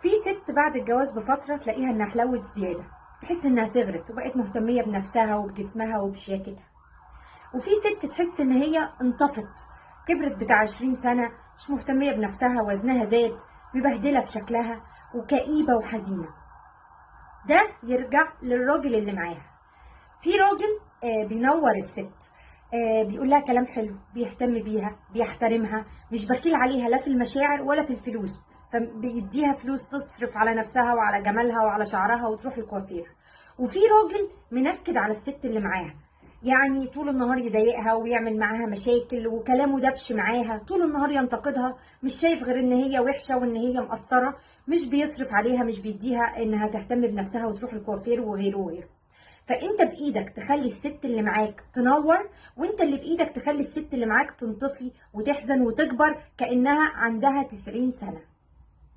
في ست بعد الجواز بفترة تلاقيها انها حلوت زيادة، تحس انها صغرت وبقت مهتمية بنفسها وبجسمها وبشياكتها. وفي ست تحس ان هي انطفت، كبرت بتاع 20 سنة، مش مهتمية بنفسها، وزنها زاد، مبهدلة في شكلها وكئيبة وحزينة. ده يرجع للراجل اللي معاها. في راجل بينور الست، بيقول لها كلام حلو، بيهتم بيها، بيحترمها، مش بخيل عليها لا في المشاعر ولا في الفلوس، فبيديها فلوس تصرف على نفسها وعلى جمالها وعلى شعرها وتروح الكوافير. وفي راجل منكد على الست اللي معاها، يعني طول النهار يضايقها ويعمل معاها مشاكل وكلامه دبش معاها، طول النهار ينتقدها، مش شايف غير ان هي وحشة وان هي مقصرة، مش بيصرف عليها، مش بيديها انها تهتم بنفسها وتروح الكوافير وغيره وغيره. فانت بايدك تخلي الست اللي معاك تنور، وانت اللي بايدك تخلي الست اللي معاك تنطفي وتحزن وتكبر كانها عندها 90 سنة.